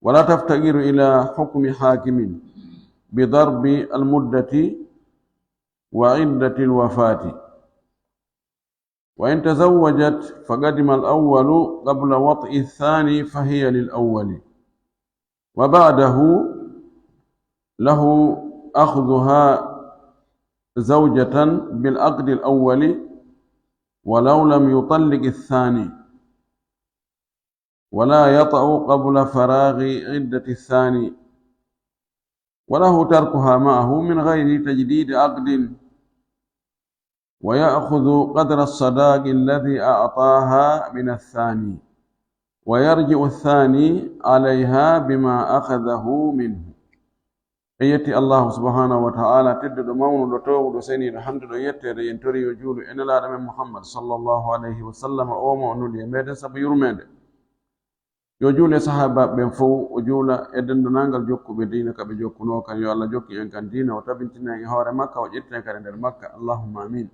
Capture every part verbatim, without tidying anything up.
ولا تفتقر إلى حكم حاكم بضرب المدة وعدة الوفاة. وإن تزوجت فقدم الأول قبل وطء الثاني فهي للأول، وبعده له أخذها زوجة بالعقد الأول ولو لم يطلق الثاني، ولا يطأ قبل فراغ عدة الثاني، وله تركها معه من غير تجديد عقد، ويأخذ قدر الصداق الذي أعطاها من الثاني، ويرجع الثاني عليها بما أخذه منه. En yetti Allahu subhanahu wa ta'ala, tedduɗo, mawnuɗo, toowuɗo, seniiɗo, handuɗo yetteede. Yen tori yo juulu e Nelaaɗo men Muhammad sallallahu alayhi wa sallam, o mo o nuli e meɗen sabu yurmeende. Yo juulu e sahaabaaɓe ɓen fow, o juula e denndanangal jokkuɓe diina ka ɓe jokkunoo kan. Yo Allah jokkin en kan diina, o tabintina en e hoore makka, o ƴettita en kadi nder makka. Allahumma amin.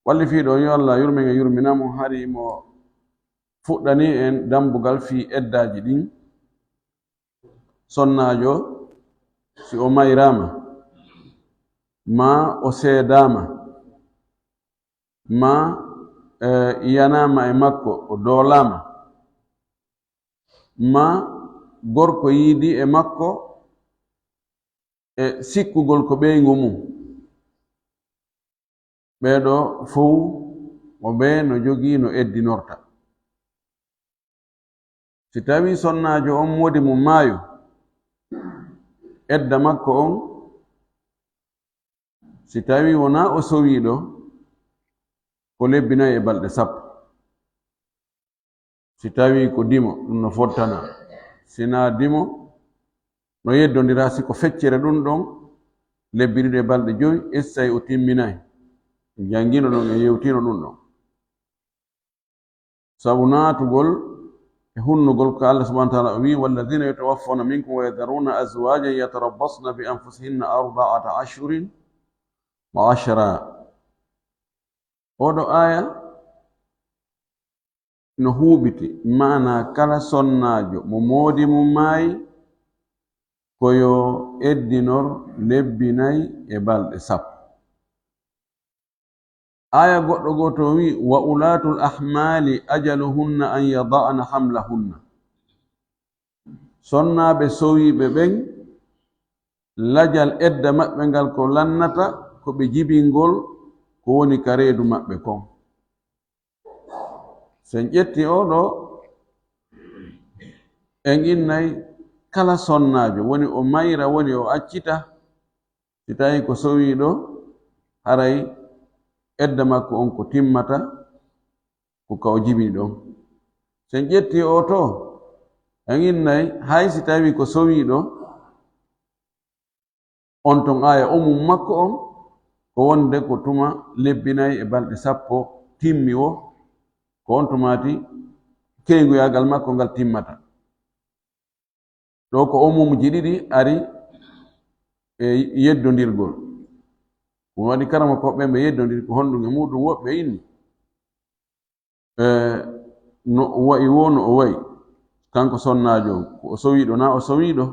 Wallifiiɗo on, yo Allah yurmen e yurmina mo, hari mo fuɗɗanii en dambugal fii eddaaji ɗin. Sonnaajo, si o mayraama, maa o seedaama, maa, eh, yanaama e makko, o doolaama, maa gorko yiidi e makko e sikkugol ko ɓeyngu mum, ɓee ɗoo fow, o ɓee no jogii no eddinorta. Si tawii sonnaajo on moodi mum maayo, edda makko on, si tawii wonaa o sowiiɗo, ko lebbi nayi e balɗe sappo. Si tawii ko dimo, ɗum no fottana. Si naa dimo, no yeddondira. Si ko feccere ɗum ɗon, lebbi ɗiɗi e balɗe jowi, essay o timminay. En janngino ɗon, en yewtino ɗum ɗon. Sabu naatugol e hunnugol ko Allah subhanahu wa ta'ala o wi'i: "والذين يتوفون منكم ويذرون أزواجا يتربصن بأنفسهن أربعة أشهر وعشرا." Oɗo aya no huuɓiti, maana kala sonnaajo mo moodi mum maayi, ko yo eddinor lebbi nayi e balɗe sappo. Aya goɗɗo gooto o wi'i: "وأولاة الأحمال أجلهن أن يضعن حملهن." Sonnaaɓe sowiiɓe ɓen, lajal edda maɓɓe ngal ko lannata ko ɓe jibingol ko woni ka reedu maɓɓe kon. Si en ƴetti oo ɗoo, en innay kala sonnaajo, woni o mayra, woni o accita, si tawii ko sowiiɗo, haray edda makko on ko timmata, ko ka o jibini ɗon. Si en ƴetti oo too, en innay hay si tawii ko sowiiɗo, on ton aya umum makko on, ko wonde ko tuma lebbi nayi e balɗe sappo timmi woo, ko on tumaati keynguyagal makko ngal timmata. Ɗoo ko umumji ɗiɗi ari e yeddondirgol. Ɗum waɗi karamokooɓe ɓe yeddondiri ko honɗum e muɗum, woɓɓe inni, e, no o wa'i woo, no o wa'i. Kanko sonnaajo on, ko o sowiiɗo naa o sowiiɗo?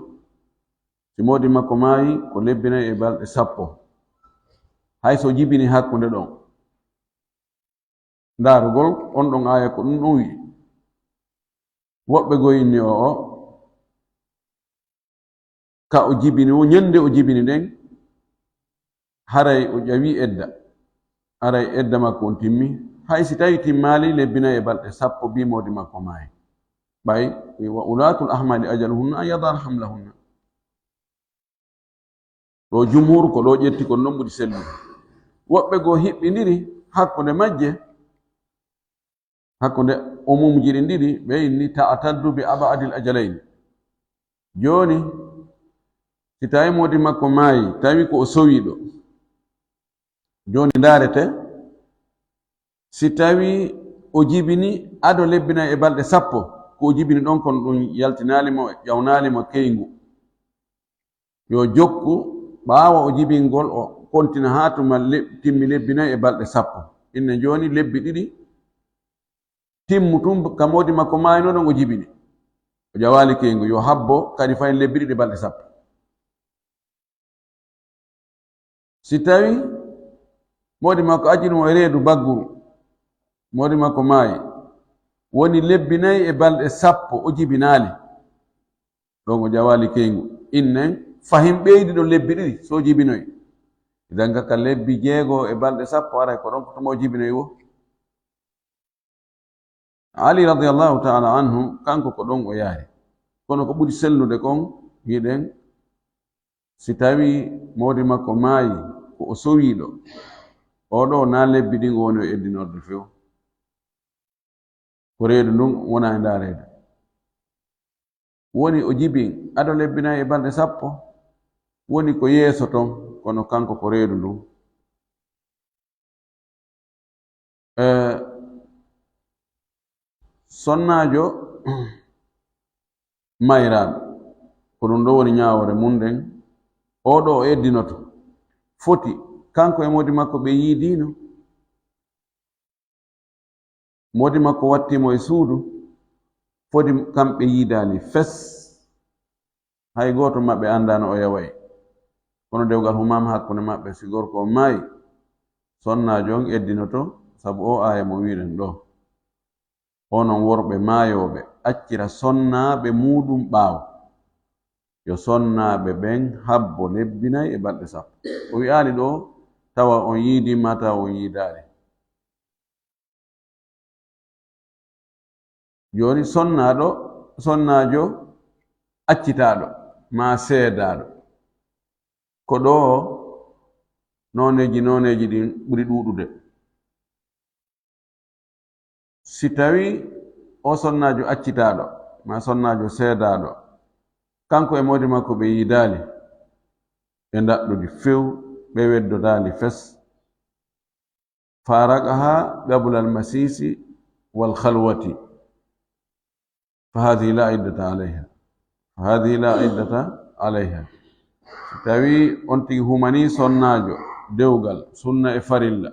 Si moodi makko maayi, ko lebbi nayi e balɗe sappo. Hay so jibini hakkunde ɗon. Ndaarugol on ɗon aya ko ɗum ɗum wi'i. Woɓɓe goo inni o, o, ka o jibini, wo ñande o jibini ɗen, haray o ƴawi edda. Haray edda makko on timmi. Hay si tawi timmaali lebbi nayi e balɗe sappo, bi moodi makko maayi. Ɓay, "وأولاة الأحمال أجلهن أن يضعن حملهن." Ɗoo jumhur ko ɗoo ƴetti kon non ɓuri sellude. Woɓɓe goo hiɓɓindiri hakkunde majje, hakkunde umumji ɗin ɗiɗi, ɓe inni: "تعتد بأبعد الأجلين." Jooni, si tawi moodi makko maayi, tawi ko o sowiiɗo, jooni ndaarete, si tawi o jibini ado lebbi nayi e balɗe sappo, ko o jibini ɗon kon ɗum yaltinaali mo, ƴawnaali mo keyngu. Yo jokku, ɓaawo o jibingol, o kontina haa tuma le-, timmi lebbi nayi e balɗe sappo. Inne jooni lebbi ɗiɗi timmu tun ka moodi makko maayno ɗon o jibini. O ƴawaali keyngu, yo habbo kadi fahin lebbi ɗiɗi e balɗe sappo. Si tawi moodi makko acci ɗum e reedu bagguru, moodi makko maayi, woni lebbi nayi e balɗe sappo o jibinaali, ɗon o ƴawaali keyngu. Innen fahin ɓeydi ɗon lebbi ɗiɗi, so o jibinoyi. Idan ka, ka lebbi jeego e balɗe sappo aray ko ɗon ko tuma o jibinoyi wo. Ali radiyallahu ta'ala anhu, kanko ko ɗon o yaari. Kono ko ɓuri sellude kon, hiɗen, si tawi moodi makko maayi, ko o sowiiɗo, oo ɗoo na lebbi ɗin o woni o eddinorde few. Ko reedu ndun wona e ndaa reedu. Woni o jibin ado lebbi nayi e balɗe sappo, woni ko yeeso ton, kono kanko ko reedu ndun. Eh, sonnaajo mayraaɗo, ko ɗum ɗo woni ñaawoore mum nden, oo ɗoo o eddinoto, foti kanko e moodi makko ɓe yiidiino, moodi makko watti mo e suudu, foti kamɓe yiidaali fes. Hay gooto maɓɓe anndaano o yaway. Kono dewgal humaama hakkunde maɓɓe, si gorko on maayi, sonnaajo on eddinoto, sabu oo aaya mo wi'uɗen ɗoo. Onon worɓe maayooɓe, accira sonnaaɓe muuɗum ɓaawo. Yo sonnaaɓe ɓen habbo lebbi nayi e balɗe sappo. O wi'aali ɗoo tawa on yiidii maa tawa on yiidaali. Jooni sonnaaɗo, sonnaajo accitaaɗo maa seedaaɗo, ko ɗoo nooneeji, nooneeji ɗin ɓuri ɗuuɗude. Si tawii oo sonnaajo accitaaɗo maa sonnaajo seedaaɗo, kanko e moodi makko ɓe yiidaali, ɓe ndaɗɗudi few, ɓe weddodaali fes, فارقها قبل المسيس والخلوة، فهذه لا عدة عليها، فهذه لا عدة عليها. Si tawii on tigi humanii sonnaajo dewgal sunna e farilla,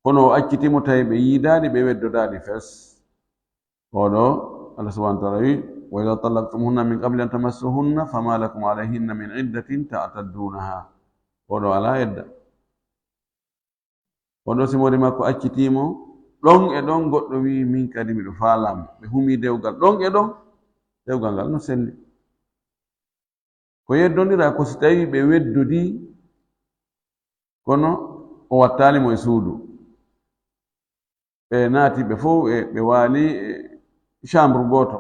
kono o accitii mo tawi ɓe yiidaali, ɓe weddodaali fes, oo ɗoo, Allah subhanahu wa ta'ala wi'i: "وإذا طلقتموهن من قبل أن تمسوهن فما لكم عليهن من عدة تعتدونها." Oo ɗoo alaa edda. Kono si moodi makko accitii mo, ɗon e ɗon goɗɗo wi'i: "Min kadi miɗo faalaa mo." Ɓe humii dewgal ɗon e ɗon, dewgal ngal no selli. Ko yeddondiraa ko si tawii ɓe weddodii, kono o wattaali mo e suudu. Ɓe naati ɓe fow e ɓe waali e chambre gooto.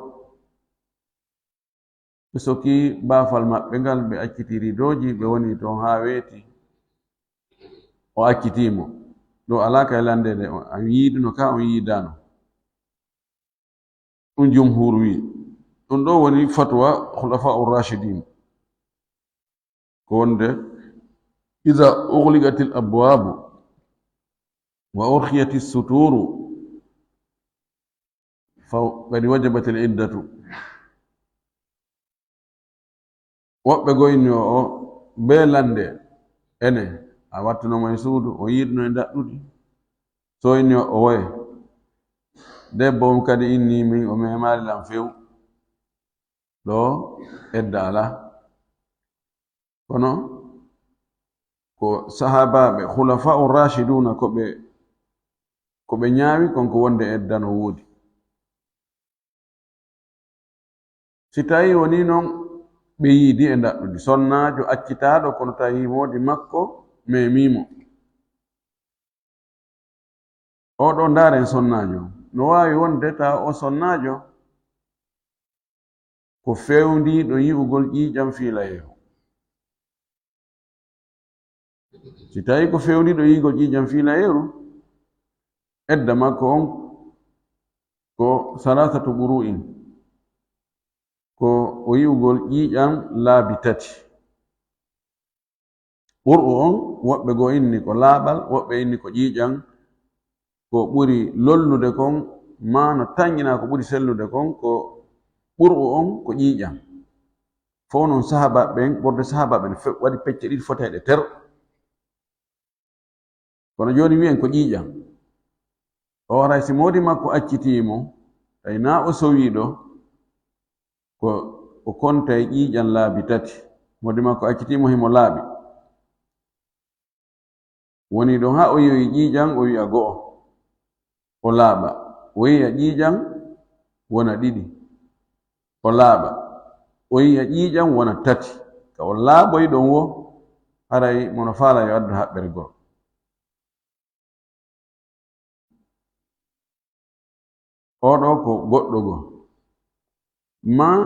Ɓe sokii baafal maɓɓe ngal, ɓe accitii ridooji, ɓe woni toon haa weeti. O accitii mo. Ɗo alaa kay lanndeede, on yiiduno ka, on yiidaano. Ɗum jumhuur wi'i. Ɗum ɗo woni fatwa Khulafa'ur Rashidin. Ko wonde, "Iza ughliqatil abwabu wa urkhiyati suturu, fa qad wajabatil iddatu." Woɓɓe go inni o, o bee lannde, ene, a wattuno mo e suudu, o yiiduno e ndaɗɗudi. So inni o, o woye. Debbo on kadi inni min, o memaali lan few. Ɗo edda alaa. Kono ko sahaabaaɓe, khulafa'ur rashiduna, ko ɓe, ko ɓe ñaawi kon ko wonde edda no woodi. Si tawi woni non ɓe yiidi e ndaɗɗudi, sonnaajo accitaaɗo kono tawi moodi makko memii mo. Oo ɗoo, ndaaren sonnaajo. No waawi wonde tawa oo sonnaajo ko feewndiiɗo yi'ugol ƴiiƴam fiilayeeru. Si tawii ko feewndiiɗo yi'ugol ƴiiƴam fiilayeeru, edda makko on ko salaasatu quru'in. Ko o yi'ugol ƴiiƴam laabi tati. Qur'u on, woɓɓe goo inni ko laaɓal, woɓɓe inni ko ƴiiƴam ko ɓuri lollude kon, maa no tanƴinaa ko ɓuri sellude kon, ko qur'u on ko ƴiiƴam. Fow non sahaabaaɓe ɓen, ɓurde sahaabaaɓe ɓen fe-, waɗi pecce ɗiɗi foteeɗe ter. Kono jooni wi'en ko ƴiiƴam. O haray si moodi makko accitii mo, tawi naa o sowiiɗo, ko o konta e ƴiiƴan laabi tati. Moodi makko accitiimo himo laaɓi. Woni ɗon haa o yi'oyi ƴiiƴan, o wi'a go'o, o laaɓa. O yi'a ƴiiƴan wona ɗiɗi, o laaɓa. O yi'a ƴiiƴan wona tati. Ka o laaɓoyi ɗon wo, haray mo no faala yo addu haɓɓere goo. Oo ɗoo ko goɗɗo goo. Maa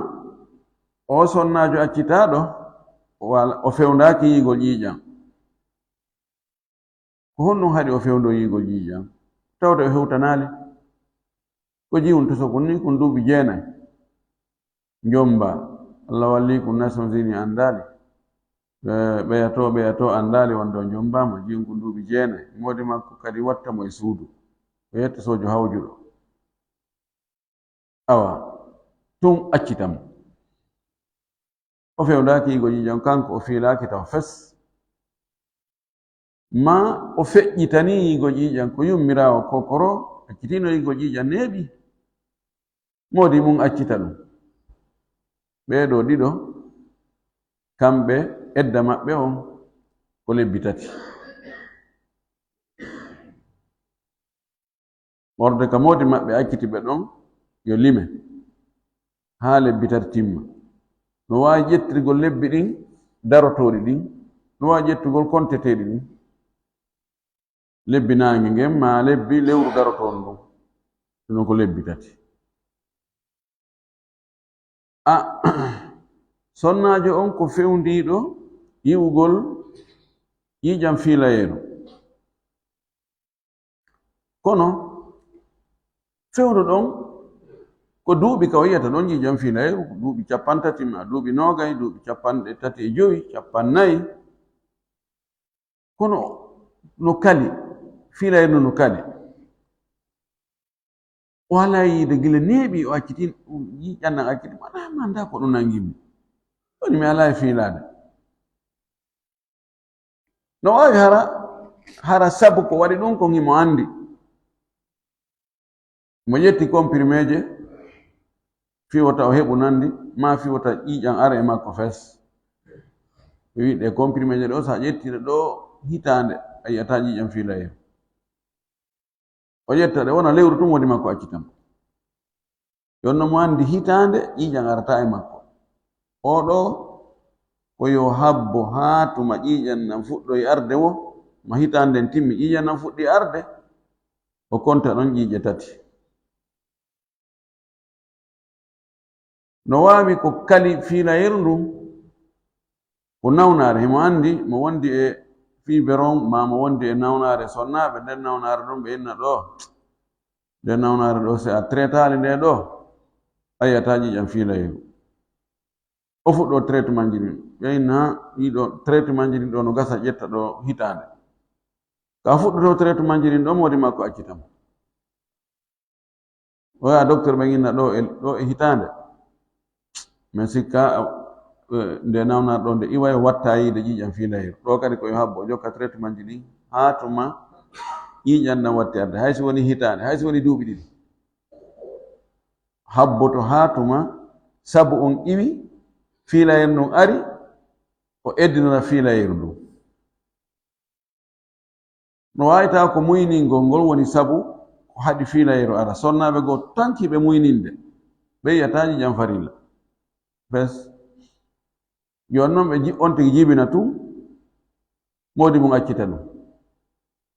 oo sonnaajo accitaaɗo, wala, o fewndaaki yi'ugol ƴiiƴan. Ko honɗum haɗi o fewndoo yi'ugol ƴiiƴan? Tawde o hewtanaali. Ko ji'un toso kun ni, kun duuɓi jeenay. Njomba. Allah wallii kun Nations Unies anndaali. Ɓe, ɓeya to, ɓeya to anndaali wonde o njombaama. Ji'un kun duuɓi jeenay. Moodi makko kadi watta mo e suudu. O yetta soojo hawjuɗo. Awa, tun accita mo. O fewdaaki yi'ugol ƴiiƴan, kanko o fiilaaki taw fes. Maa o feƴƴitanii yi'ugol ƴiiƴan, ko yummiraawo kokoro, accitiino yi'ugol ƴiiƴan neeɓi. Moodi mun accita ɗum. Ɓee ɗoo ɗiɗo, kamɓe edda maɓɓe on ko lebbi tati. Ɓorde ka moodi maɓɓe acciti ɓe ɗon yo lime haa lebbi tati timma. No waawi ƴettirgol lebbi ɗin darotooɗi ɗin, no waawi ƴettugol konteteeɗi ɗin. Lebbi naange ngen maa lebbi lewru darotooru ndun. Ɗum ko lebbi tati. A, sonnaajo on ko fewndiiɗo yi'ugol ƴiiƴan fiilayeeru. Kono fewndo ɗon ko duuɓi ka o yi'ata ɗon ƴiiƴan fiilayeeru, ko duuɓi cappanɗe tati maa duuɓi noogay, duuɓi cappanɗe tati e jowi, cappanɗe nayi. Kono no kali, fiilayeeru no kali. O alaa yiide gila neeɓi, o accitin, ƴiiƴan nan accitin, wala ma nda ko ɗum nangimmi. Woni mi alaa e fiilaade. No waawi hara, hara sabu ko waɗi ɗum ko himo anndi. Mo ƴetti comprimé je, fii wota o heɓu nandi, maa fii wota ƴiiƴan ara e makko fes. Ɓe wi'i ɗe comprimé je ɗo, so a ƴetti ɗe ɗo hitaande, a yi'ataa ƴiiƴan fiilayeeru. O ƴetta ɗe, wona lewru tun woni makko accitan. Yo no mo anndi hitaande ƴiiƴan arata e makko. Oo ɗoo ko yo habbo haa tuma ƴiiƴan nan fuɗɗoyi arde wo, ma hitaande nden timmi ƴiiƴan nan fuɗɗi arde, o konta ɗon ƴiiƴe tati. No waawi ko kali fiilayeeru ndun, ko nawnaare, himo anndi mo wondi e fiiberon, maa mo wondi e nawnaare sonnaaɓe, nden nawnaare ɗon ɓe inna ɗoo, nden nawnaare ɗoo, si a traitaali nde ɗoo, a yi'ataa ƴiiƴan fiilayeeru. O fuɗɗoo traitement ji ɗin. Ɓe inna, ɗii ɗoo traitement ji ɗin ɗoo no gasa ƴetta ɗoo hitaande. Ka fuɗɗotoo traitement ji ɗin ɗoo, moodi makko accitan. O yaha docteur ɓen inna ɗoo e, ɗoo e hitaande. Men sikka, eh, nde nawnaare ɗoo nde iway watta yiide ƴiiƴan fiilayeeru. Ɗoo kadi ko yo habbo, o jokka traitement ji ɗin haa tuma ƴiiƴan nan watti arde. Hay si woni hitaande, hay si woni duuɓi ɗiɗi. Habboto haa tuma sabu on iwi, fiilayeeru ndun ari, o eddinora fiilayeeru ndun. No waawi tawa ko muyningol ngol woni sabu ko haɗi fiilayeeru ara. Sonnaaɓe goo tanki ɓe muyninde, ɓe yi'ataa ƴiiƴan farilla. Bes. Jooni non ɓe ji-, on tigi jibina tun, moodi mun accita ɗun.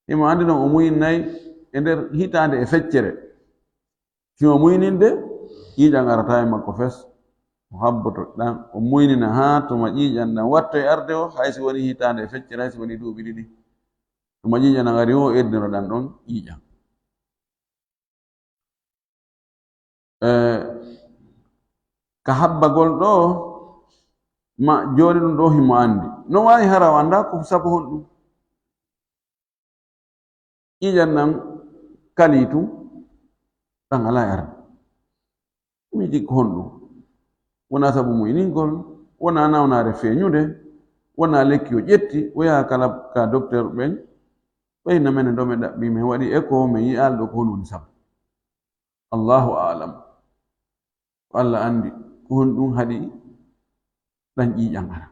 Himo anndi non o muynay e nder hitaande e feccere. Si o muyninde, ƴiiƴan arata e makko fes. O habboto ɗan, o muynina haa tuma ƴiiƴan ɗan wattoy arde o, hay si woni hitaande e feccere, hay si woni duuɓi ɗiɗi. Tuma ƴiiƴan ɗan ari o, eddino ɗan ɗon ƴiiƴan. Eh, ka habbagol ɗoo, ma jooni ɗun ɗoo himo anndi. No waawi hara o anndaa ko sabu honɗun. Ƴiiƴan nan kalii tun, ɗan alaa e arde. Mi jikku honɗun? Wonaa sabu muyningol, wonaa nawnaare feeñunde, wonaa lekki o ƴetti, o yaha kala ka docteur ɓen, ɓe inna menen ɗoo men ɗaɓɓii, men waɗi écho, men yi'aali ɗoo ko honɗun woni sabu. Allahu a'lam. Ko Allah anndi. ko honɗum haɗi ɗan ƴiiƴan ara?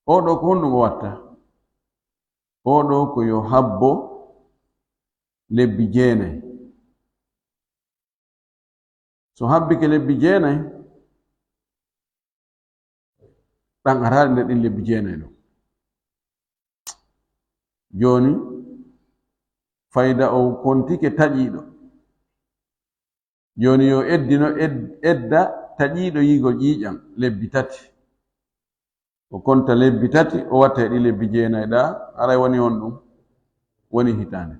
Oo ɗoo ko honɗum o watta? Oo ɗoo ko yo habbo lebbi jeenay. So habbike lebbi jeenay, ɗan araali nder ɗin lebbi jeenay ɗon. Jooni, fayda o kontike taƴiiɗo. Jooni yo eddino ed-, edda taƴiiɗo yiigol ƴiiƴan lebbi tati. O konta lebbi tati, o watta e ɗi lebbi jeenay ɗa, aray woni honɗum? Woni hitaande.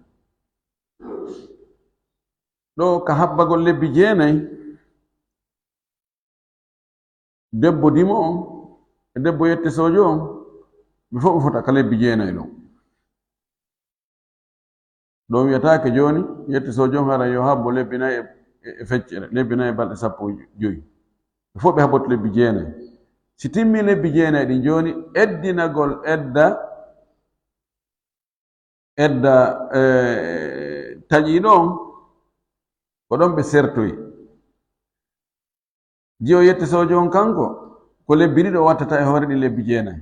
Ɗoo ka habbagol lebbi jeenay, debbo dimo on e debbo yette soojo on, ɓe fof ɓe fota ka lebbi jeenay ɗon. Ɗon wiyataake jooni, yette soojo on hara yo habbo lebbi nay e, e, e feccere, lebbi nay e balɗe sappo e joy. Ɓe fof ɓe habboto lebbi jeenay. Si timmi lebbi jeenay ɗin jooni, eddinagol edda, edda, eh, taƴiiɗo on, ko ɗon ɓe sertoyi. Jiyo yette soojo on kanko, ko lebbi ɗiɗi o wattata e hoore ɗi lebbi jeenay.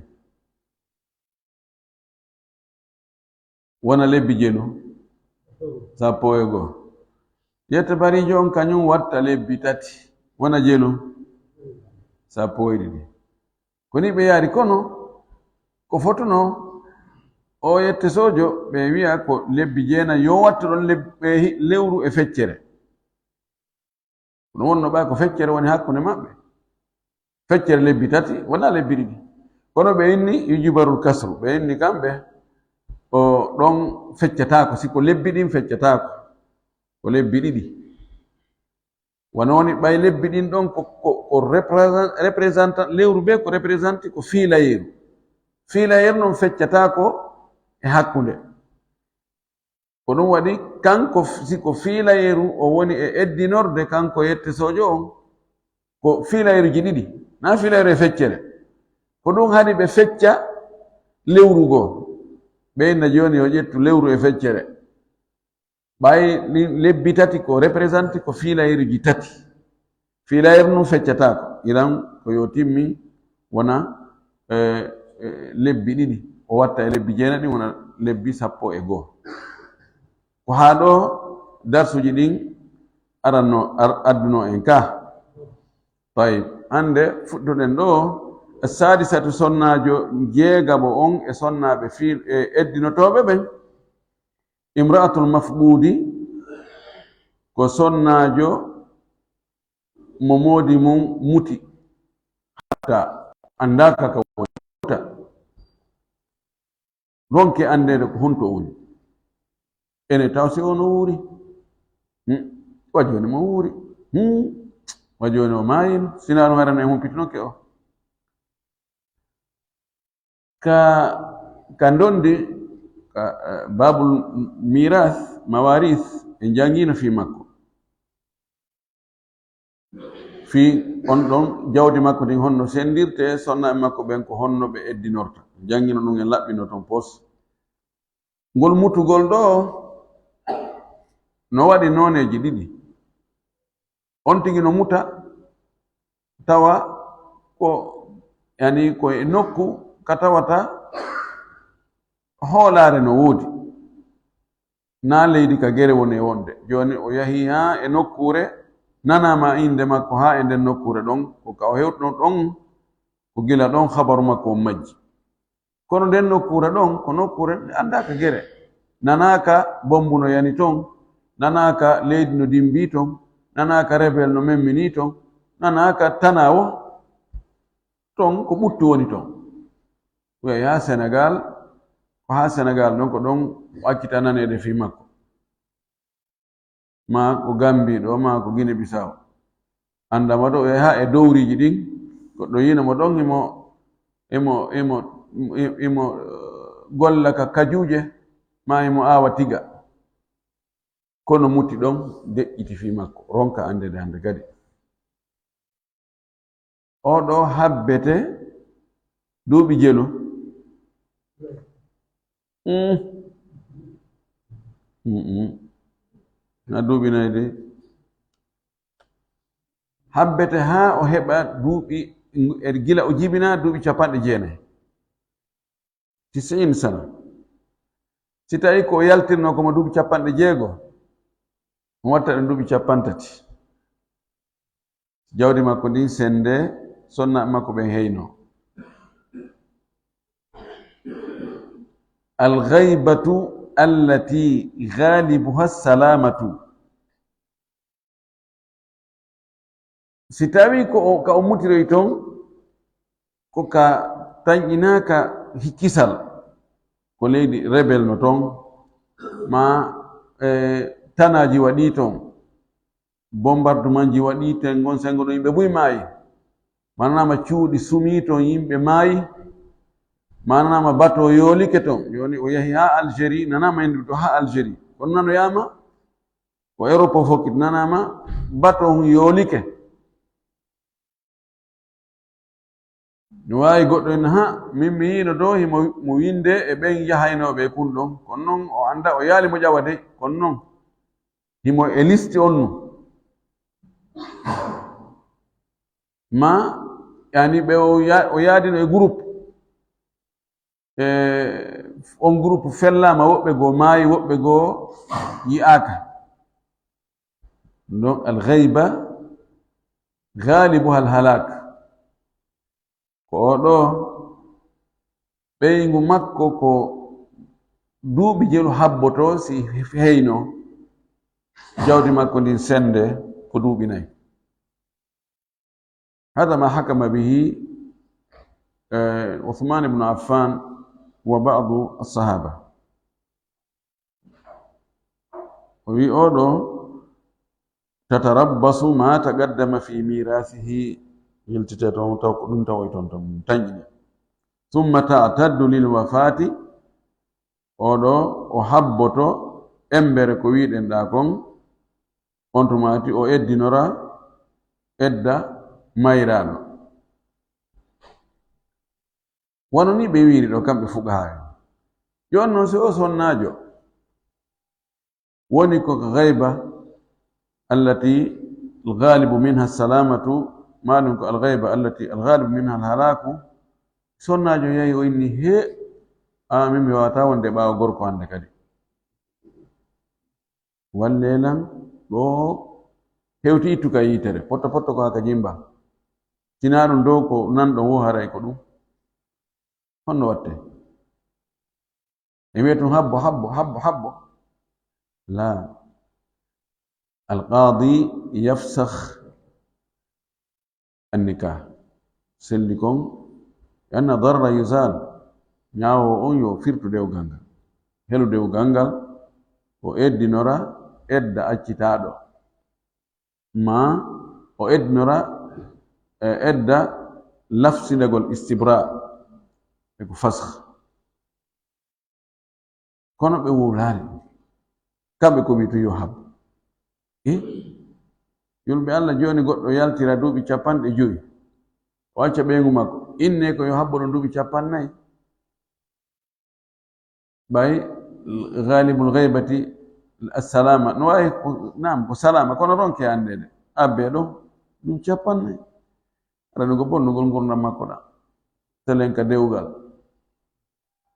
Wona lebbi jelu, sappo e goo. Yette bariijo on kañum watta lebbi tati, wona jelu, sappo e ɗiɗi. Ko ni ɓe yaari, kono ko fotuno o yette soojo, ɓe wi'a ko lebbi jeenay, yo wattu ɗon leb-, ɓe hi-, lewru e feccere. Kono wonno ɓay ko feccere woni hakkunde maɓɓe. Feccere lebbi tati, wona lebbi ɗiɗi. Kono ɓe inni yujibarul kasru, ɓe inni kamɓe, o ɗon feccataako, si ko lebbi ɗin feccataako, ko lebbi ɗiɗi. Wano woni ɓay lebbi ɗin ɗon ko, ko, ko représent-, représentant, lewru be ko représenté ko fiilayeeru. Fiilayeeru non feccataako e hakkunde. Ko ɗum waɗi, kanko f-, si ko fiilayeeru o woni e eddinorde, kanko yette soojo on, ko fiilayeeruji ɗiɗi, na fiilayeeru e feccere. Ko ɗum haɗi ɓe fecca lewru goo. Ɓe inna jooni yo ƴettu lewru e feccere. Ɓay ɗin lebbi tati ko représenté ko fiilayeeruji tati. Fiilayeeru nun feccataako. Iran ko yo timmi wona, eh, eh, lebbi ɗiɗi. O watta e lebbi jeenaɗi wona lebbi sappo e goo. Ko haa ɗoo darsuji ɗin aranno, ar-, adduno en ka. Tayib, hannde fuɗɗuɗen ɗoo. Sadisatu, sonnaajo jeegamo on e sonnaaɓe fii-, e eddinotooɓe ɓen. Imra'atul mafqudi ko sonnaajo mo moodi mum muti, hatta anndaaka ka woni muta. Ronke anndeede ko honto o woni. Ene taw si o no wuuri. Hmm. Wa jooni mo wuuri. Hmm. Wa jooni o maayino. Sinaa ɗum haɗana en humpitinoke o. Ka, ka ndondi, ka, eh, babul miras, mawaris, en janngiino fii makko. Fii on ɗon jawdi makko ndin honno senndirte, sonnaaɓe makko ɓen ko honno ɓe eddinorta. Janngino ɗum en laɓɓino ton pos. Ngol mutugol ɗoo no waɗi nooneeji ɗiɗi. On tigi no muta tawa ko, yani ko e nokku ka tawata hoolaare no woodi. Na leydi ka gere woni e wonde. Jooni o yahi haa e nokkuure, nanaama innde makko haa e nden nokkuure ɗon, ko ka o hewtuno ɗon, ko gila ɗon habaru makko on majji. Kono nden nokkuure ɗon, ko nokkuure nde anndaaka gere. Nanaaka bombu no yani ton, nanaaka leydi no dimbii ton, nanaaka rebel no memminii ton, nanaaka tanaawo ton, ko ɓuttu woni ton. Ɓe haa Senegal, ko haa Senegal ɗon, ko ɗon o accita naneede fii makko. Maa ko Gambi ɗoo, maa ko Gine Bisaw. Anndama ɗoo, ɓe haa e dowriiji ɗin, goɗɗo yiino mo ɗon, imo, imo, imo, imo, eh, golla ka kajuuje, maa imo aawa tiga. Kono muti ɗon, deƴƴiti fii makko, ronka anndeede hannde kadi. Oo ɗoo habbete duuɓi jelu. Mm. Mm-mm. Na duuɓi nay de. Habbete haa o heɓa duuɓi, e gila o jibina duuɓi capanɗe jeenayi. Tisiin sana. Si tawi ko o yaltirno ko mo duuɓi capanɗe jeego, o watta ɗum duuɓi capantati. Jawdi makko ndin sende, sonna makko ɓen heyno. Al ghaibatu allati ghalibuha salamatu. Si tawi ko o, ka o mutiroy ton, ko ka tanƴinaaka hikkisal, ko leydi rebel no ton, ma, e, tanaaji waɗi ton, bombardement ji waɗi ten, ngon sengo ɗo yimɓe buy maayi, manama cuuɗi sumi ton, yimɓe maayi, manama bato yoolike ton, yoni o yahi ha Algérie, nanama ende to ha Algérie, kono nanoyama ko Europe o fokkit, nanama bato on yoolike. No waawi goɗɗo en, ha, min mi yiino ɗo himo mo winde e ɓen yahaynooɓe e kun ɗon, kono non o annda o yaali mo ƴawa de, kono non himo e listi on nu. Ma, yani ɓe o ya-, o yaadino e groupe. E, on groupe fellaama, woɓɓe goo maayi, woɓɓe goo yi'aaka. Donc, al ghaiba ghalibuha al halak. Ko o ɗo ɓeyngu makko ko duuɓi jelu habboto si heyno jawdi makko ndin sende ko duuɓi nayi. Hada ma hakama bihi, eh, Uthman ibn Affan wa ba'du as-sahaba. O wi oɗo, tatarabbasu ma taqaddama fi mirasihi, yiltite toon taw ko ɗum tawoy toon, toon tanƴini. Summa ta'taddu lil wafati, oɗo o habboto embere ko wiɗen ɗa kon, on tumati o eddinora edda mayraɗo. Wano ni ɓe wiiri ɗo kamɓe fuqaha en. Jooni noon si o sonnaajo woni ko ghaiba allati al-ghalibu minha salamatu, ma ɗum ko al-ghaiba allati al-ghalibu minha al-halaku, sonnaajo yahi o inni, he, a min mi wawata wonde ɓaawo gorko hannde kadi. Walle lan ɗo hewti ittu ka yitere, potto potto ko haka jimba. Sina ɗum dow ko nan ɗon wo haray ko ɗum. Honno watte? E wiya tun habbo, habbo, habbo, habbo. La. Alqadi yafsakh annikah. Selli kon, anna darra yuzal. Ñaawo on yo firtu dewgal ngal. Helu dewgal ngal, o eddinora edda accitaaɗo. Ma o eddinora, e, edda lafsindegol istibra. E ko fasakh. Kono ɓe wowlaali. Kamɓe ko wi tun yo habbo. E? Yulɓe Allah, jooni goɗɗo yaltira duuɓi capanɗe jowi. O acca ɓeyngu makko. Inne ko yo habbo ɗon duuɓi capannayi. Ɓay ghalibul ghaibati assalama. No wawi ko, naam, ko salama, kono ronke andede. Abbe ɗo, ɗum capannayi. Aɗa ɗum ko bonnugol ngurndan makko ɗan. Telen ka dewgal.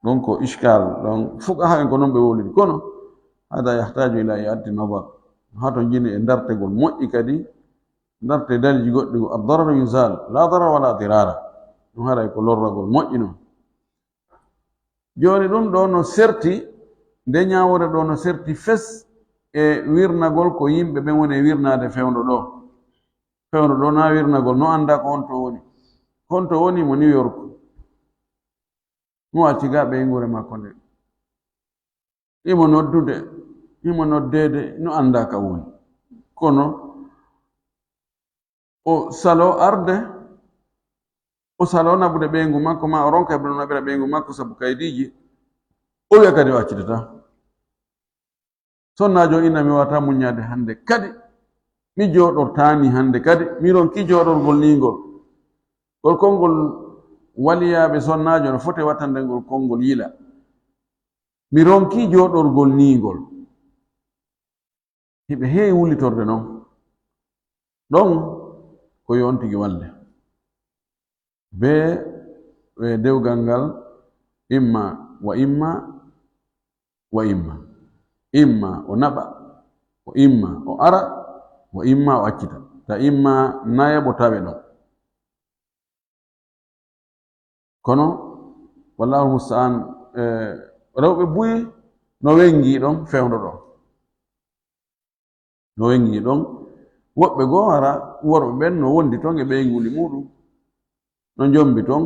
Ɗon ko iskal, ɗon fuqaha en ko non ɓe wowliri. Kono, hada yahtaju ila i'adati nazar. Hato jini e dartegol moƴƴi kadi, darte daliji goɗɗi, ad-dararu yuzal, la darara wala dirara. Ɗum haray ko lorragol moƴƴi non. Jooni ɗum ɗo no serti, nde ñaawore ɗo no serti fes e wirnagol ko yimɓe ɓen woni e wirnaade fewndo ɗo. Fewndo ɗo na wirnagol, no annda ko honto woni. Honto woni mo New York. Mo acci ga ɓeynguure makko nde. Imo noddude, imo noddeede, no annda ka woni. Kono o salo arde, o salo naɓude ɓeyngu makko, ma o ronka heɓude naɓira ɓeyngu makko sabu kaydiiji, o wiya kadi o accitata. Sonnaajo ina mi wata muññaade hannde kadi, mi jooɗortaani hannde kadi, mi ronki jooɗorgol nii ngol. Ngol konngol waliyaaɓe sonnaajo no foti wattande ngol konngol yila. Mi ronki jooɗorgol nii ngol. Hiɓe heewi wullitorde non. Ɗon, ko yo on tigi walle. Bee, e dewgal ngal, imma wa imma, wa imma. Imma o naɓa, o imma o ara, wa imma o accita. Ta imma nayaɓo tawe ɗon. Kono, wallahu musta'an, e, rewɓe buy no wengi ɗon fewndo ɗon. No wengi ɗon. Woɓɓe goo hara worɓe ɓen no wondi ton e ɓeynguuli muuɗum. No njombi ton.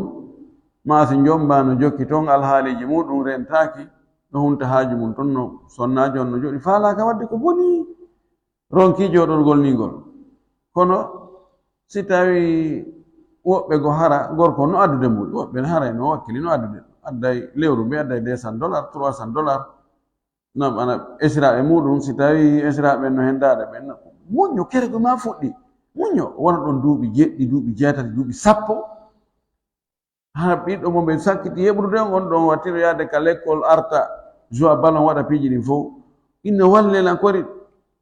Maa si njomba no jokki ton alhaaliiji muuɗum rentaaki. No hunta haaju mum ton no sonnaajo on no jooɗi faalaaka waɗde ko boni. Ronki jooɗorgol ni ngol. Kono si tawi woɓɓe goo hara gorko no addude mbuuɗi, woɓɓe ne haray no wakkili no addude. Adday lewru mbi adday deux cents dollars, trois cents dollars. Nam ana esiraaɓe muuɗum, si tawi esiraaɓe no hendaade ɓen, muñño, kerego ma fuɗɗi. Muñño, wona ɗon duuɓi jeɗɗi, duuɓi jeetati, duuɓi sappo. Hara ɓiɗɗo mo ɓe sakkiti heɓrude on, on ɗon wattino yaade ka lekkol, arta, joua ballon, waɗa piiji ɗin fof. Inna walle lan kori.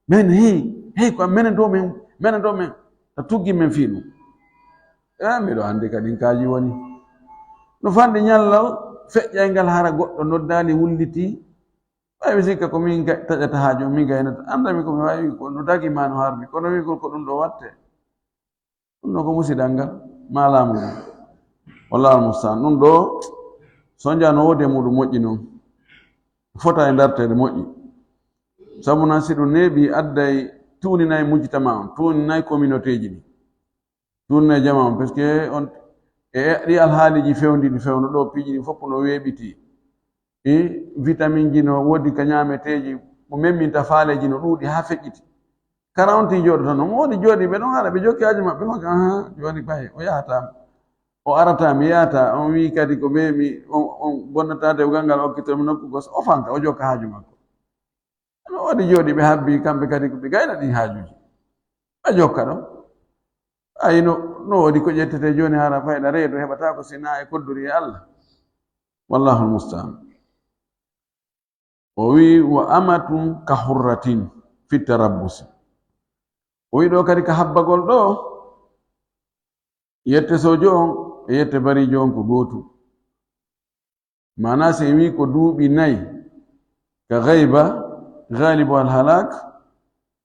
Men, hey, hey, ko menen ɗo men, menen ɗo men. A tuggi men fii ɗum. E, miɗo anndi ka ɗin kaaji woni. No fanɗi ñallal, feƴƴay ngal hara goɗɗo noddaali, wulliti. Ɓay mi sikka ko min ga-, taƴata haaju, min gaynata. Anndami ko mi wawi, ko no dagi ma no harmi. Kono wi ko, ko ɗum ɗo watte. Ɗum ɗo ko musidal ngal, maa laamu ngal. Wallahu almustaan. Ɗum ɗo, so njano wode muɗum moƴƴi noon. Fota e darteede moƴƴi. Sabu nan si ɗum neeɓi, adday tuuninay mujtama on, tuuninay communauté ji ɗi. Tuuninay jama on, parce que on, e ɗi alhaaliji fewndiɗi fewndo ɗo, piiji ɗi fof no weeɓiti. E vitamine ji no woodi ka ñaameteeji, mo memminta faaleeji no ɗuuɗi haa feƴƴiti. Kara on tigi jooɗoto noon, woodi jooɗiiɓe ɗon, hara ɓe jokki haaju maɓɓe, makka, aha, jooni ɓay o yahata, o arata, mi yahata, on wii kadi ko ɓe mi, on, on bonnata dewgal ngal, okkitoo mi nokku gos, o fanka, o jokka haaju makko. No woodi jooɗiiɓe habbi, kamɓe kadi ko ɓe gayna ɗin haajuuji. Ɓe jokka ɗon. Ayi no, no woodi ko ƴettete jooni, hara fayda reedu heɓata ko si na e kodduri e Allah. Wallahu almustaan. O wi, "Wa amatun ka hurratin fi tarabbusi." O wi ɗo kadi ka habbagol ɗo, yette sojo on e yette barijo on ko gootu. Maana si en wi ko duuɓi nay, ka gayba, galibu al halak,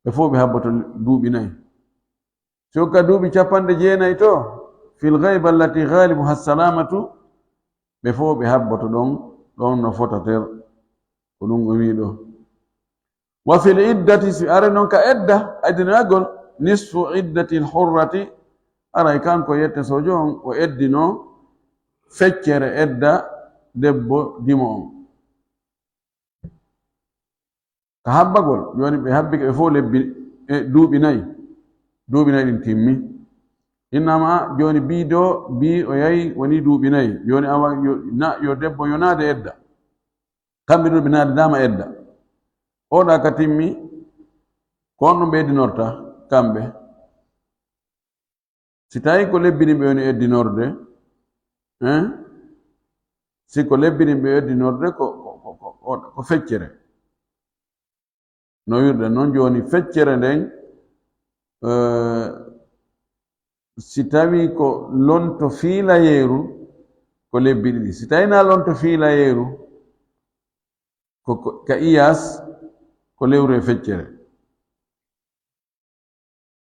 ɓe fof ɓe habboto duuɓi nay. Si hokka duuɓi capanɗe jeenay to, fil gayba allati galibu hassalamatu, ɓe fof ɓe habboto ɗon, ɗon no fota ter. Ko ɗum o wi ɗo. Wa fil iddati, si are noon ka edda, addinoyagol, nisfu iddati l hurrati, aray kanko yette sojo on, o eddino feccere edda debbo dimo on. Ka habbagol, jooni ɓe habbike ɓe fof lebbi, e, duuɓi nayi. Duuɓi nayi ɗin timmi. Innama jooni bii do, bii o yahi woni duuɓi nayi. Jooni awa yo, na, yo debbo yonaade edda. Kamɓe ɗum ɓe naadanaama edda. Oɗa ka timmi, ko on ɗum ɓe eddinorta, kamɓe. Si tawi ko lebbi ɗin ɓe woni eddinorde, hein? Si ko lebbi ɗin ɓe eddinorde, ko, ko, ko, ko, ko feccere. No wirde noon jooni feccere nden, eh, si tawi ko lonto fiilayeeru, ko lebbi ɗiɗi. Si tawi na lonto fiilayeeru, ko, ko, ka iyas, ko lewru e feccere.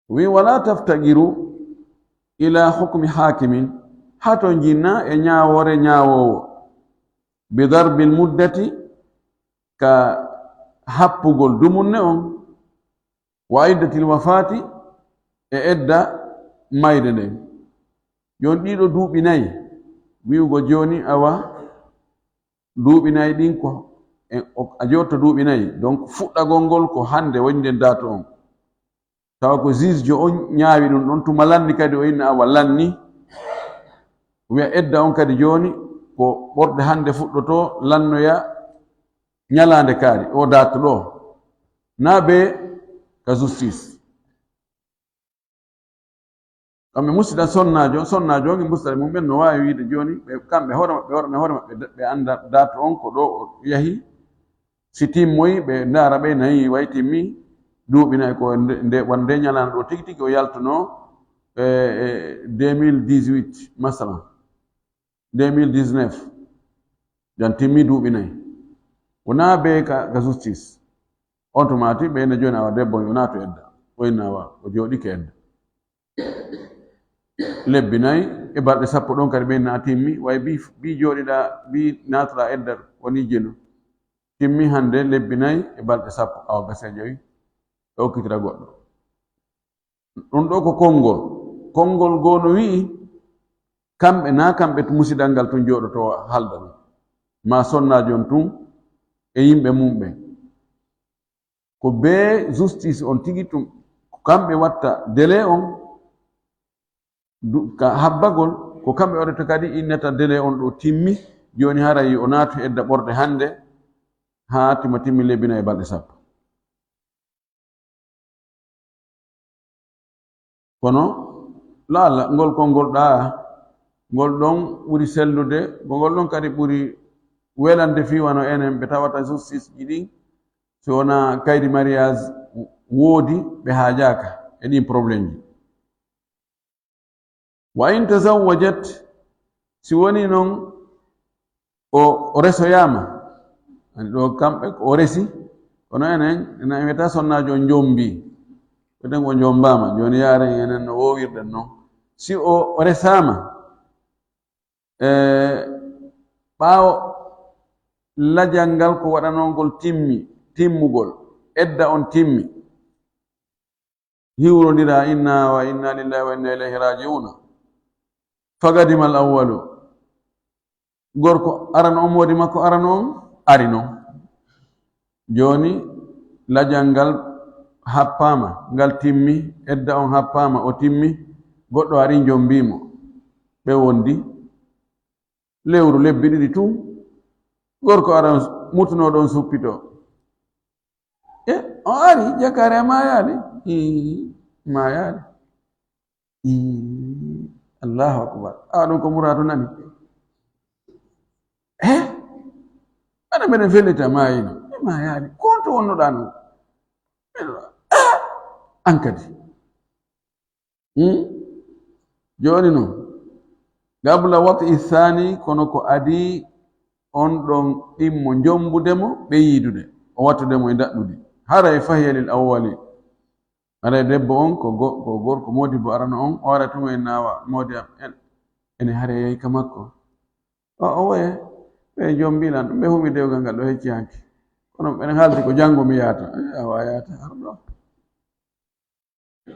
Wi, "Wala taftagiru ila hukmi hakimin", hato jinna e ñaawoore ñaawoowo, "bi darbil muddati", ka happugol dumunne on, "wa iddatil wafati", e edda mayde nden. Yon ɗiɗo duuɓi nayi, wi'ugo jooni awa duuɓi nayi ɗin ko, e, o, a jotto duuɓi nayi, donc fuɗɗagol ngol ko hannde woni nden date on. Tawa ko juge jo on ñaawi ɗum ɗon, tuma lanni kadi o inna awa lanni. Wiya edda on kadi jooni ko ɓorde hannde fuɗɗoto, lannoya ñalaande kaari, o date ɗo. Na be ka justice. Kamɓe musida sonnaajo, sonnaajo ngi musida mum ɓen no waawi wiide jooni, ɓe, kamɓe hoore maɓɓe, hoore, hoore maɓɓe, ɓe annda date on ko ɗo o yahi. Si timmoyi, ɓe ndaara ɓe nayi way timmi, duuɓi nayi ko nde, nde, wan nde ñalaande ɗo tigi tigi o yaltuno, e, e deux mille dix-huit, masalan, deux mille dix-neuf, jan timmi duuɓi nayi. Wonaa bee ka, ka justice. On tuma ti ɓe ina jooni awa debbo, o naatu edda. O inna awa, o jooɗike edda. Lebbi nayi e balɗe sappo ɗon kadi ɓe inna a timmi, way bi, bi jooɗiɗa, bi naatuɗa edda, woni jenu. Timmi hannde lebbi nayi e balɗe sappo, awa gasa jowi, ɓe okkitira goɗɗo. Ɗum ɗo ko konngol. Konngol goo no wi'i, kamɓe, naa kamɓe to musidal ngal tun jooɗoto halda ɗum. Maa sonnaajo on tun e yimɓe mum ɓen. Ko bee justice on tigi tun, ko kamɓe watta délai on, du-, ka habbagol, ko kamɓe waɗata kadi innata délai on ɗo timmi, jooni haray o naatu edda ɓorɗe hannde, haa tima timmi lebbi nayi e balɗe sappo. Kono laala ngol konngol ɗaa, ngol ɗon ɓuri sellude, ko ngol ɗon kadi ɓuri welande fii wano enen ɓe tawata justice ji ɗin, si wonaa kaydi mariage woodi, ɓe haajaaka e ɗin problème ji. Wa in tazawwajat, si woni non o, o resoyaama, ani ɗo kamɓe ko o resi, kono enen, enen en wiyata sonnaajo on jombi, wiyeten o jombaama, jooni yaaren enen no woowirɗen non. Si o, o resaama, e, ɓaawo lajal ngal ko waɗanoo ngol timmi, timmugol, edda on timmi, hiwrondira inna wa inna lillahi wa inna ilayhi raji'una. Fagadimal awwalu. Gorko arano on, moodi makko arano on, ari non. Jooni lajal ngal happaama, ngal timmi, edda on happaama, o timmi, goɗɗo ari jombii mo. Ɓe wondi. Lewru lebbi ɗiɗi tun, gorko aran mutunooɗo on suppito. E, o ari, jakaare a maayaali? Ii, maayaali. Ii, Allahu akbar. Awa ɗum ko muraadu nani. E? Ana mbeɗen fellita maayino. E maayaali. Ko honto wonnoɗaa non? Ah! An kadi. Hmm? Jooni non, qabla wat'i thani, kono ko adii on ɗon ɗimmo jombude mo, ɓe yiidude, o wattude mo e daɗɗudi. Haray fahiya lil awwali. Haray debbo on ko go-, ko gorko moodibbo arano on, o ara tuma e naawa, moodi am, en, ene haray yahi ka makko. O, o waye, ɓe jombi lan, ɓe humi dewgal ngal ɗo hecci hanki. Kono ɓen haalti ko janngo mi yaata. Eh, awa yaata, har ɗo.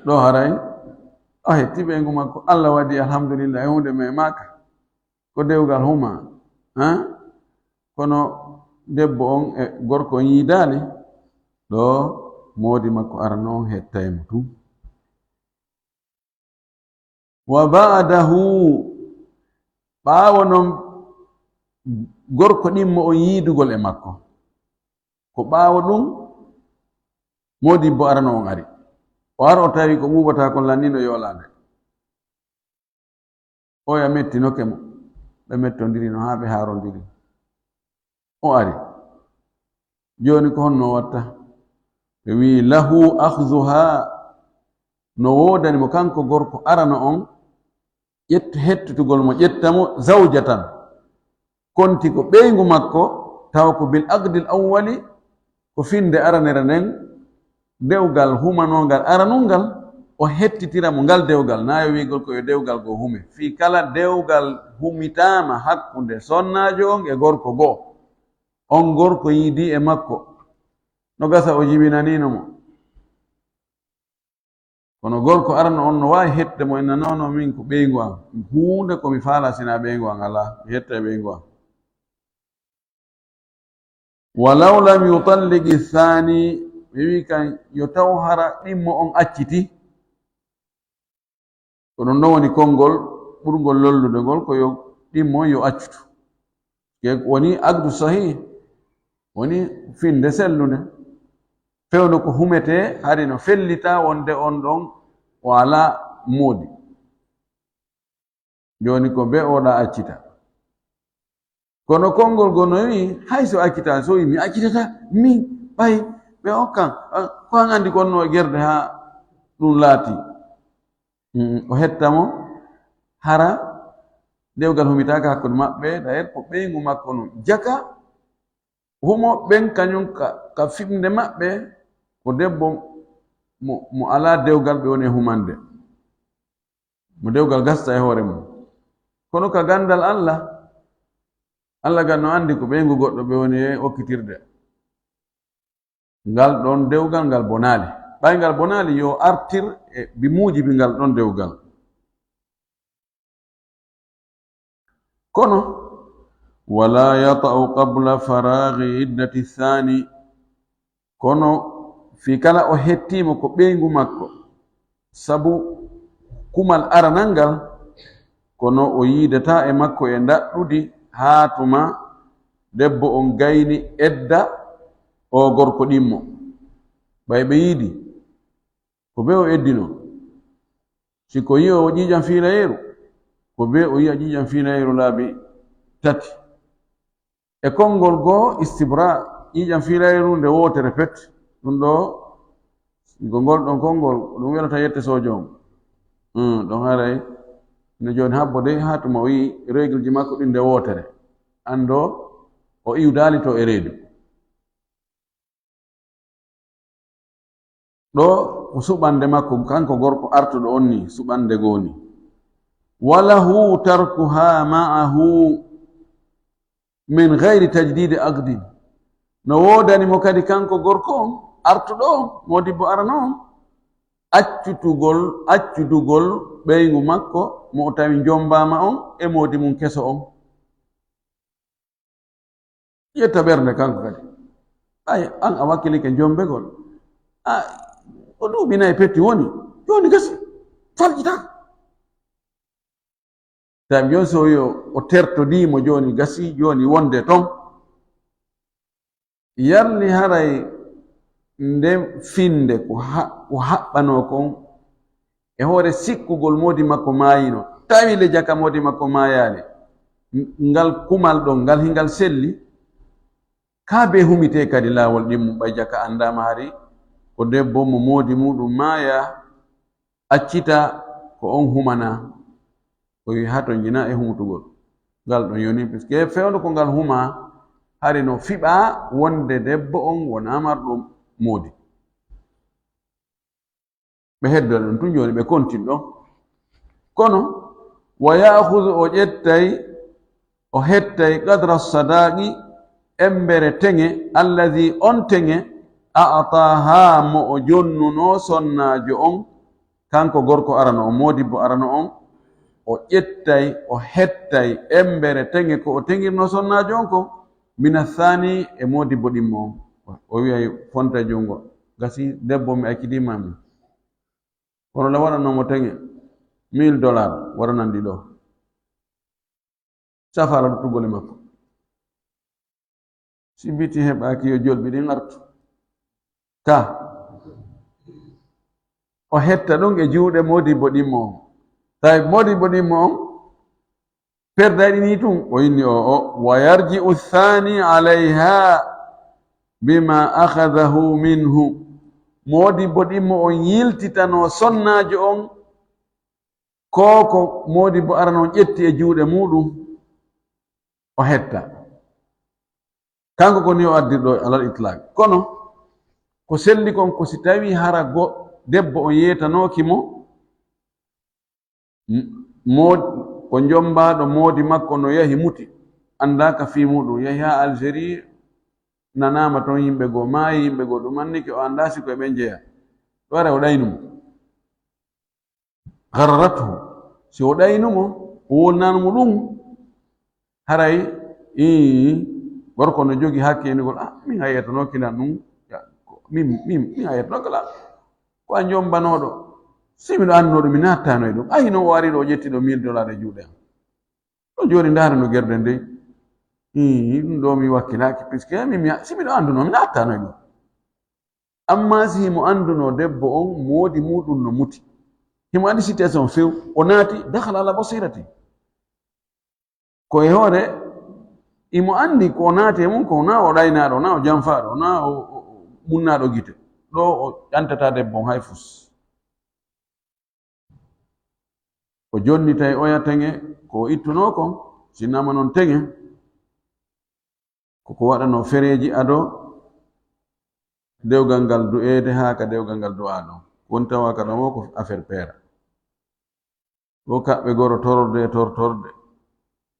Ɗo haray, a hetti ɓeyngu makko, Allah waɗi alhamdulillah, e huunde memaaka. Ko dewgal huma, ha? Kono debbo on e gorko on yiidaali, ɗo moodi makko arano on hettay mo tun. Wa ba'dahu, ɓaawo non gorko ɗimmo on yiidugol e makko. Ko ɓaawo ɗum, moodibbo arano on ari. O ara o tawi ko ɓuuɓata kon lanni no yoolaade. Oya mettinoke mo. Ɓe mettondiri no haa ɓe haarondiri. O ari. Jooni ko honno o watta? Ɓe wi'i, "Lahu akhzuha." No woodani mo kanko gorko arano on, ƴett-, hettitugol mo, ƴetta mo zawjatan. Konti ko ɓeyngu makko, tawa ko bil aqdil awwali, ko finde aranere nden, dewgal humanongal aranungal, o hettitira mo ngal dewgal, na yo wi'gol ko yo dewgal goo hume. Fii kala dewgal humitaama hakkunde sonnaajo on e gorko goo, on gorko yiidi e makko, no gasa o jibinaniino mo. Kono gorko arano on no waawi hettude mo, inna, "Non, non, min ko ɓeyngu am. Huunde ko mi faalaa sinaa ɓeyngu am alaa, mi hetta e ɓeyngu am." Walaw lam yutalliqi thani, ɓe wi'i kan yo taw hara ɗimmo on acciti. Ko ɗum ɗon woni konngol ɓurngol lollude ngol, ko yo ɗimmo yo accutu. Ke woni aqdu sahih, woni finde sellunde. Fewndo ko humetee, hari no fellita wonde on ɗon o alaa moodi. Jooni ko be oɗa accita. Kono konngol goo no wi'i, hay so accita, so wi'i, "Mi accitata, min, ɓay, ɓe okkan, ah, ko an anndi ko honno e gerde haa ɗum laati." Mm, o hetta mo, hara dewgal humitaaka hakkunde maɓɓe, d'ailleurs, ko ɓeyngu makko nun. Jaka humo ɓen kañum ka, ka fiɓnde maɓɓe, ko debbo mo, mo alaa dewgal ɓe woni e humande. Mo dewgal gasta e hoore mum. Kono ka gandal Alla, Alla gan no andi ko ɓeyngu goɗɗo ɓe woni e okkitirde. Ngal ɗon dewgal ngal bonaali. Ɓay ngal bonaali, yo artir e bi muujibi ngal ɗon dewgal. Kono, wala yata'u qabla faraghi iddati thani. Kono, fii kala o hettiimo ko ɓeyngu makko, sabu kumal aranal ngal, kono o yiidataa e makko e ndaɗɗudi haa tuma debbo on gayni edda o gorko ɗimmo. Ɓay ɓe yiidi, ko bee o eddino. Si ko yi'o o ƴiiƴam fiilayeeru, ko bee o yi'a ƴiiƴam fiilayeeru laabi tati. E konngol goo, istibra, ƴiiƴam fiilayeeru nde wootere pet. Ɗum ɗo, ko ngol ɗon konngol, ɗum welata yette soojo on. Hmm, ɗon haray, no jooni habbo dey, haa tuma o yi'i règle ji makko ɗin nde wootere. Anndo, o iwdaali to e reedu. Ɗo ko suɓande makko, kanko gorko artuɗo on ni, suɓande goo ni. Walahu tarkuha ma'ahu min gayri tajdidi aqdin. No woodani mo kadi kanko gorko on, artuɗo on, moodibbo arano on, accutugol, accudugol ɓeyngu makko mo o tawi njombaama on e moodi mum keso on. Ƴetta ɓernde kanko kadi. Ay, an a wakkilike jombegol. A, o duuɓi nayi petti woni. Jooni gasi. Faljita. Tawi jooni so yo o tertodii mo jooni gasi, jooni wonde ton. Yarli haray nde finnde ko ha-, ko haɓɓanoo kon e hoore sikkugol moodi makko maayino, tawi le jaka moodi makko maayaali, ngal kumal ɗon, ngal hingal selli, kaa bee humitee kadi laawol ɗimmu, ɓay jaka anndaama hari ko debbo mo moodi muuɗum maaya, accita ko on humanaa. O wi'i, haa to njina e humtugol. Ngal ɗon yoni, puisque fewndo ko ngal humaa, hari no fiɓaa wonde debbo on wonaa marɗo moodi. Ɓe heddo ɗon tun jooni, ɓe kontin ɗon. Kono, wa ya'khudhu, o ƴettay, o hettay qadra sadaqi, embere teŋe, alladhi, on teŋe, a'taha, mo o jonnunoo sonnaajo on, kanko gorko arano on, moodibbo arano on, o ƴettay, o hettay embere teŋe ko o teŋirnoo sonnaajo on kon, mina thani, e moodibbo ɗimmo on. O wi'ay fonta junngo, gasi debbo mi accidiima mi. Kono le waɗanoo mo teŋe mille dollars, waɗanan ɗi ɗo. Safaara luttugol e makko. Si biti heɓaaki yo jolbi ɗin artu. Ka. O hetta ɗum e juuɗe moodibbo ɗimmo on. Tawi moodibbo ɗimmo on, perdayɗi ni tun, o inni o, o, wa yarji'u thani alayha bima akhadahu minhu. Moodibbo ɗimmo on yiltitanoo sonnaajo on, ko ko moodibbo arano on ƴetti e juuɗe muuɗum, o hetta. Kanko ko ni o addirɗo alal itlaq. Kono, ko selli kon ko si tawi hara go-, debbo on yeetanooki mo, m-, mood-, ko njombaaɗo moodi makko no yahi muti, anndaaka fii muuɗum, yahi haa Algérie, nanaama ton yimɓe goo maayi, yimɓe goo ɗum annike, o anndaa si ko e ɓen jeyaa. Ɗo ara o ɗaynu mo. Ghararatu. Si o ɗaynu mo, o wonnaano mo ɗum, haray, ii, gorko no jogi hakkeendigol, "Ah, min a yeetanooki lan ɗum, ya, ko, min, min, min a yeetanooki lan. Ko a njombanooɗo. Si miɗo anndunoo ɗum, mi naattaano e ɗum. Ayi, no o ari ɗo, o ƴetti ɗo mille dollars e juuɗe am. Ɗo jooni, ndaara no gerde ndey. Ii, ɗum ɗo mi wakkilaaki, puisque min, mi a-, si miɗo anndunoo, mi naattaano e ɗum." Amma si himo anndunoo debbo on, moodi muuɗum no muti. Himo anndi situation few, o naati, dakhala ala basirati. Ko e hoore, imo anndi ko o naati e mum, ko na o ɗaynaaɗo, na o janfaaɗo, na o, o, o munnaaɗo gite. Ɗo o ƴantataa debbo on hay fus. O jonnitay oya teŋe ko o ittunoo kon, si nama non teŋe, ko ko waɗanoo fereeji ado dewgal ngal du'eede haa ka dewgal ngal du'aa ɗon. Won tawa ka ɗon o ko affaire peera. Ko kaɓɓe goro tororde e tortorde.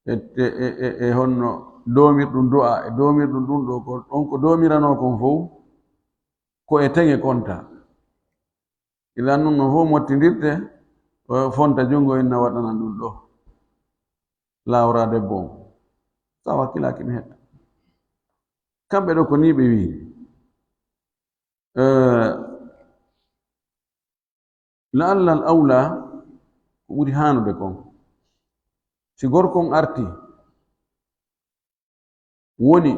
E, e, e, e, e honno doomirɗum du'aa, e doomirɗum ɗum ɗo, ko ɗon ko doomiranoo kon fow, ko e teŋe konta. Ilan nun no fof mottindirte, o fonta junngo inna waɗana ɗum ɗo. Laawra debbo on. Sa wakkilaaki mi hetta. Kamɓe ɗo ko ni ɓe wiiri. Eh, la'alla al awla ko ɓuri haanude kon. Si gorko on arti, woni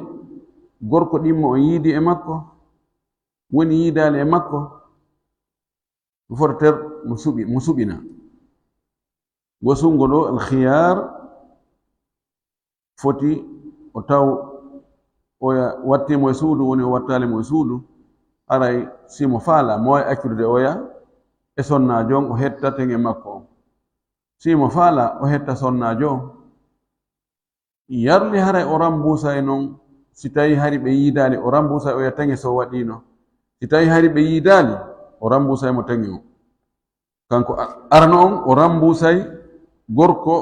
gorko ɗimmo on yiidi e makko, woni yiidaali e makko, no fota ter mo suɓi, mo suɓina. Wasungo ɗo alkhiyar foti o taw oya watti mo e suudu, woni o wattaali mo e suudu, aray si mo faala, mo wawi accude oya e sonnaajo on, o hetta teŋe makko on. Si mo faala, o hetta sonnaajo on. Yarli haray o rambuusay non, si tawi hari ɓe yiidaali, o rambuusay oya teŋe so waɗiino. Si tawi hari ɓe yiidaali, o rambuusay mo teŋe on. Kanko a-, arano on, o rambuusay gorko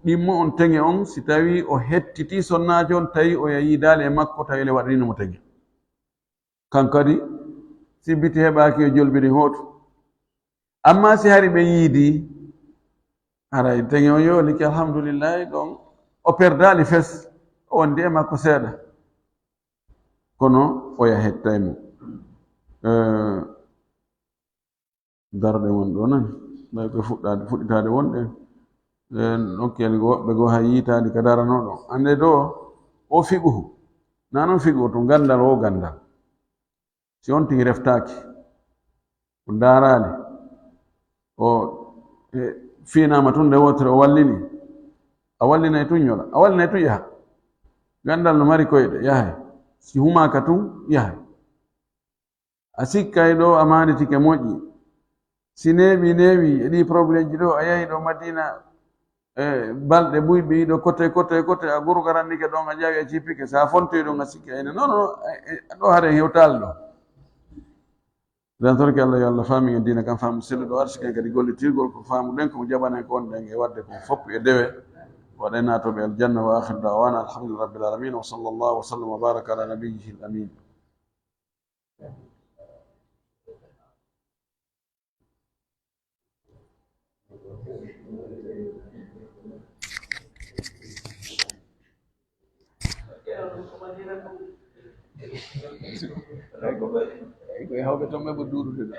ɗimmo on teŋe on, si tawi o hettiti sonnaajo on, tawi oya yiidaali e makko, tawi le waɗanino mo teŋe. Kan kadi, si biti heɓaaki yo jolbiri hootu. Amma si hari ɓe yiidi, haray teŋe on yoolike, alhamdulillahi, ɗon o perdaali fes, o wondi e makko seeɗa. Kono oya hettay mo. Eh, darɗe won ɗo nan. Ɓay koye fuɗɗaade, fuɗɗitaade wonɗen. Eh, ɗon keli ko woɓɓe goo hay yiitaali ka daranoo ɗon. Annde ɗo, o fiqhu. Na non fiqhu to, gandal o gandal. Si on tigi reftaaki, o ndaaraali, o, e, fiinaama tun nde wootere o wallini, a wallinay tun yola, a wallinay tun yaha. Gandal no mari koyɗe, yahay. Si humaaka tun, yahay. A sikkay ɗo a maanditike moƴƴi. Si neeɓi, neeɓi, e ɗi problème ji ɗo, a yahi ɗo Madina, e balɗe buy ɓe yiɗo kote, kote, kote, a gurgarannike ɗon, a ƴaawi, a jippike, sa fontoyi ɗon, a sikki, ayne, non, non, e, e, ɗo hare hewtaali ɗo. Dan torki Allah, yo Allah faami en diina kan faamu selluɗo, arsiki en kadi gollitirgol ko faamuɗen, ko mo jaɓanen ko wonɗen e waɗde ko fof e dewe. Waɗen naatoɓe aljanna, wa akhiru da'wana alhamdulillahi rabbil alamin, wa sallallahu wa sallam wa baraka ala nabiyyihi al amin. Ay, ko, ay, ko e hawɓe toon ɓe ko duurude ɗo.